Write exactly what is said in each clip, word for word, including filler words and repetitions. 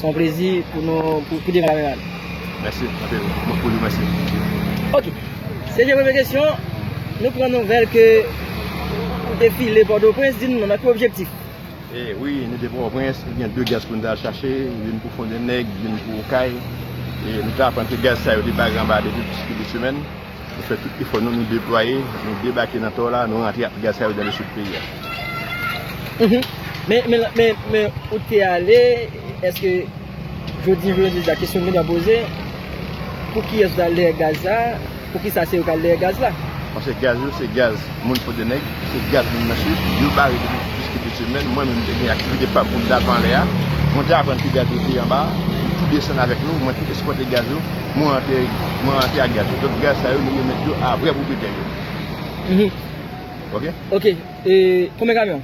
Yon plezi pou nou, pou, pou deba la. Mèsi, anpil. Mwen pou li, mèsi. Ok. Se jan premye kesyon, nou pran nouvèl ke ou defile Pòtoprens, di nou nan ki objektif? E wi, nou te Pòtoprens, gen de gaz pou nou t al chache, youn pou Fondènèg, youn pou Okay. E nou te aprann ke gaz sa yo te bare anba depi plis ke de semèn. Nou fè tout efò nou, nou deplwaye, nou debake nan Tò la, nou rantre ak gaz sa yo nan le sid peyi a. Mhm. Men, men, men, men, ou te ale, èske jodi, jodi a, kesyon m gen dwa poze, pou kiyès ou t al dèyè gaz la? Poukisa se yo k al dèyè gaz la? Paske gaz yo, se gaz moun Fondènèg, se gaz moun nan sid, yo bare depi plis ke de semèn. Mwen menm, m te gen aktivite pa m pou m t al pran anlè a. Mwen te aprann ke gaz yo te anba, tou desann avèk nou, mwen te eskòte gaz yo, mwen rantre, mwen rantre ak gaz yo. Donk, gaz sa yo, nou remèt yo a vrè pwopriyetè yo. Mhm. Ok? Ok. E konbyen kamyon?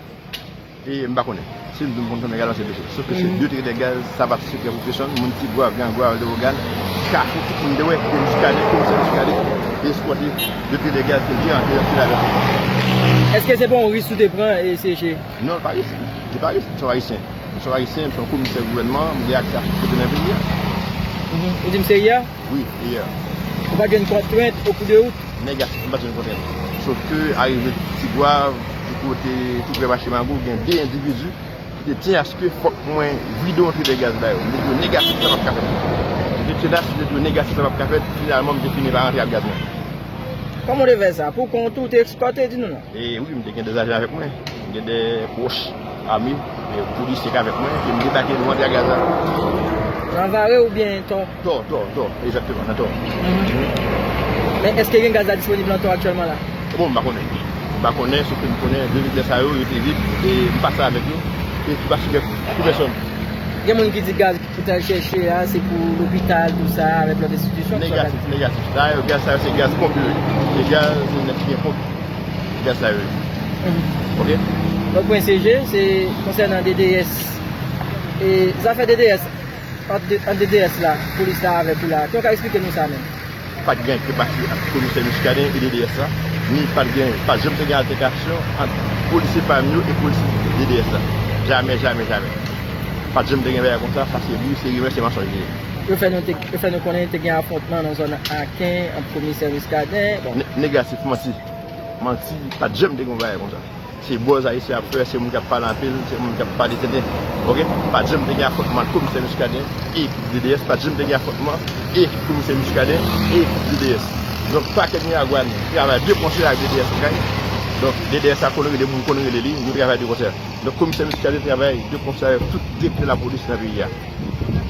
E m pa konnen. Si m di m konn konbyen gaz, se de sou. Sof ke se de tretè gaz, sa pa t sekrè pou pèsonn. Moun Tigwav, Gran Gwav, Lewogàn, Kafou, tout moun te wè, ke Muscadin, komisè Muscadin te eskòte de tretè gaz ke li te rantre nan Filadelfi. Èske se pa yon risk ou te pran, e, C G? Non, li pa risk. Li pa risk. Se yon Ayisyen. Se yon Ayisyen, se yon komisè gouvènman, m gen aksè a tout kote nan peyi a. Mhm. Ou di m se yè? Wi, yè. Ou pa t gen kontrent o kou de wout? Negatif, m pa t gen kontrent. Sof ke arive Tigwav, di kote tou prè mache Mango, gen de endividi ki te tyen aske fòk mwen vide yon tretè gaz ba yo. M te di yo negatif, sa p ap ka fèt. M te tyen aske m te di yo negatif, sa p ap ka fèt. Finalman, m te fini pa rantre ak gaz mwen. Kòman w te fè sa? Pou kont ou, ou te eskòte, di nou non? E wi, m te gen de ajan avèk mwen. M gen de pwòch ame, e polisye k avèk mwen, e m debake, nou rantre ak gaz la. Nan Vare oubyen Tò? Tò, Tò, Tò, egzakteman, nan Tò. Mhm. Men èske gen gaz la disponib nan Tò aktyèlman la? Bon, m pa konnen. M pa konnen, sof ke m konnen de tretè sa yo, yo te vit, e m pase avèk yo, e ki pa sekrè pou pèsonn. Gen moun ki di gaz ou t al chèche a, se pou lopital, tou sa, avèk lòt enstitisyon, tou sa. Negatif, negatif. Dayè, gaz sa yo, se gaz ponp yo ye. Se gaz, se nèg ki gen ponp. Gaz sa yo ye. Mhm. Ok? Lòt pwen, C G, se konsènan D D S. E zafè D D S, ant de, ant D D S la, polis la avèk ou la. Kòman w ka eksplike nou sa menm? Pa t gen antre pase ant komisè Muscadin e D D S la, ni pa t gen, pa t janm te gen altèkasyon ant polisye pa m yo e polisye D D S la. Jamè, jamè, jamè. Pa t janm te gen bagay konsa, sa se bri, se rimè, se mansonj li ye. Yo fè nou te, yo fè nou konnen te gen afwontman nan zòn Aken ant komisè Muscadin. Bon. Ne-, negatif, manti. Manti, pa t janm te gen yon bagay konsa. Se buzz Ayisyen ap fè, se moun k ap pale anpil, se moun k ap pale tenten. Ok? Pa t janm te gen afwontman ant komisè Muscadin e ekip D D S, pa t janm te gen afwontman e ekip komisè Muscadin e ekip D D S. Donk, pakèt miragwàn travay de konsè ak D D S, ok? Donk, D D S la konn rele moun, konn rele li, nou travay de konsè. Donk, komisè Muscadin travay de konsè avèk tout direktè lapolis nan peyi a.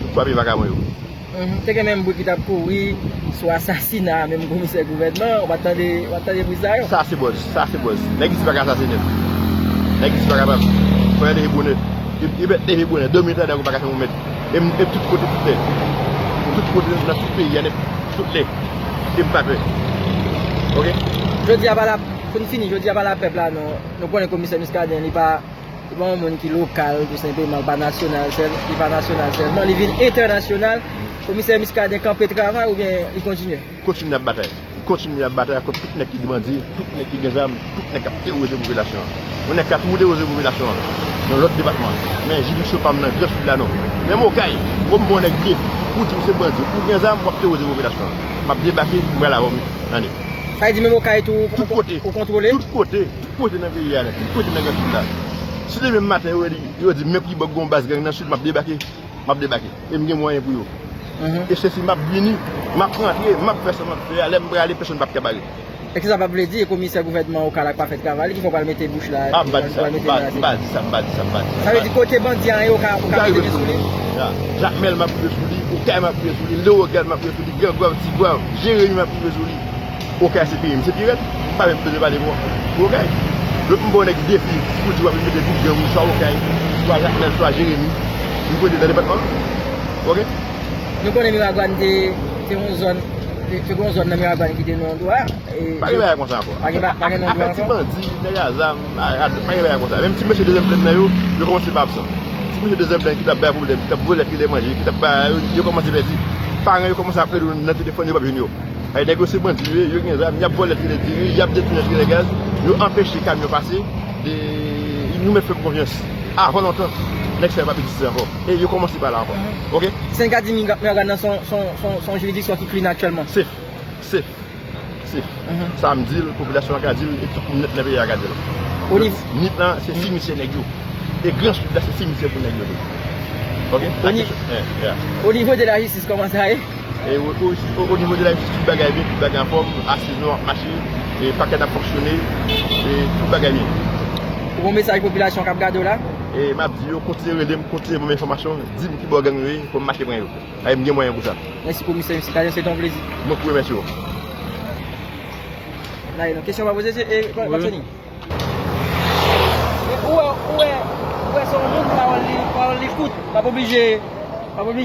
Tout papye vakabon yo. Mhm. Te gen menm bri ki t ap kouri sou asasina menm komisè gouvènman, ou pa t tande, ou pa t tande bri sa yo? Sa se buzz, sa se buzz. Nèg isi pa ka asasinen. Nèg isi pa kapab. Fò yo leve bonè. E, e bèt leve bonè, dòmi tande ou pa ka fè yon mèt. E m, e m tout kote, tout lè. Tout kote, nan tout peyi a, nèt, tout lè. E m pa pè. Ok? Jodi a pa la, pou n fini, jodi a pa la pèp la, non. Nou konnen komisè Muscadin, li pa Li pa yon moun ki lokal, tou senpleman, li pa nasyonal sèl, li pa nasyonal sèlman, li vin entènasyonal. Komisè Muscadin kanpe travay oubyen li kontinye? Kontinye ap batay. Kontinye ap batay kont tout nèg ki bandi, tout nèg ki gen zam, tout nèg k ap teworize popilasyon an. Yon nèg ka toujou teworize popilasyon an nan lòt depatman. Men jiridiksyon pa m nan Gran Sid la non. Menm Okay, bon, m bon nèg vye, ou di m se bandi, ou gen zam, w ap teworize popilasyon an. M ap debake, m pral avè w, tande. Sa vle di menm Okay tou, ou, ou, ou kontwole? Tout kote, tout kote nan peyi a, tout kote nan Gran Sid la. Si demen maten yo di, yo di men Pribòk gen yon baz gang nan Sid, m ap debake. M ap debake. E m gen mwayen pou yo. Mhm. E se si m ap vini, m ap rantre, m ap fè sa m ap fè a, lè m prale, pèsonn p ap ka bare. E kisa p ap vle di, e komisè gouvènman Okay la k pa fè travay li, ki fè w pral mete bouch la, ah, m pa di sa, m pa di sa, m pa di sa, m pa di sa. Sa vle di kote bandi a ye, ou ka, ou ka mete men sou li? Ya. Jakmèl m ap rive sou li, Okay m ap rive sou li, Lewogàn m ap rive sou li, Gran Gwav, Ti Gwav, Jeremi m ap rive sou li. Okay se peyi m, se pi rèd. M pa menm bezwen pale pou, pou Okay. Lòt m ba w nèg defi pou di w ap mete tout gang ou swa Okay, swa Jakmèl, swa Jeremi, pou mete nan depatman an. Ok? Nou konnen Miragwàn te, te yon zòn, te, te yon zòn nan Miragwàn ki te nan yon dwa. E pa gen bagay konsa ankò. Pa gen ba-, pa gen nan dwa ankò. Afè ti bandi, nèg a zam, a, a, pa gen bagay konsa. Menm ti mesye dezyèm plèn nan yo, yo kòmanse pa absan. Ti mesye dezyèm plèn ki t ap bay pwoblèm, ki t ap vòlè, ki te manje, ki t ap bay, yo, yo kòmanse pèdi. Paran yo kòmanse ap rele yo nan telefòn, yo p ap jwenn yo. Ay, nèg yo se bandi yo ye, yo gen zam, y ap vòlè tire diri, y ap detounen tire gaz, yo anpeche kamyon pase, e nou mèt fè m konfyans. Avan lontan, Nèg sa yo pa betize ankò. E yo kòmanse pa la ankò. Oke? Sendika di Mègàn nan se yon, se yon, se yon, se yon jiridiksyon ki clean aktyèlman. Safe. Safe. Safe. Sa m di l, popilasyon an ka di l, e tout moun nèt nan peyi a ka di l. Nip lan, se simityè nèg yo. E Gran Sid la, se simityè pou nèg yo tou. Oke? Onivo de la jistis, kòman sa ye? E o, o, o, o nivo de la jistis, tout bagay byen, tout bagay anfòm, asiz nou ap mache, e pakè n ap fonksyone, e tout bagay byen. Ou gon mesaj popilasyon k ap gade w la? E m ap di yo, kontinye rele m, kontinye ban m enfòmasyon, di m ki bò gang yo ye, pou m mache pran yo. Ay, m gen mwayen pou sa. Mèsi komisè, mèsi Kalyan, se te yon plezi. Mwen ki remèsye w. N ale non. Kesyon pa poze, se, e, pa, pa Tony. E, ou wè, ou wè, ou wè se yon moun pawòl li, pawòl li kout. P ap oblije, p ap oblije.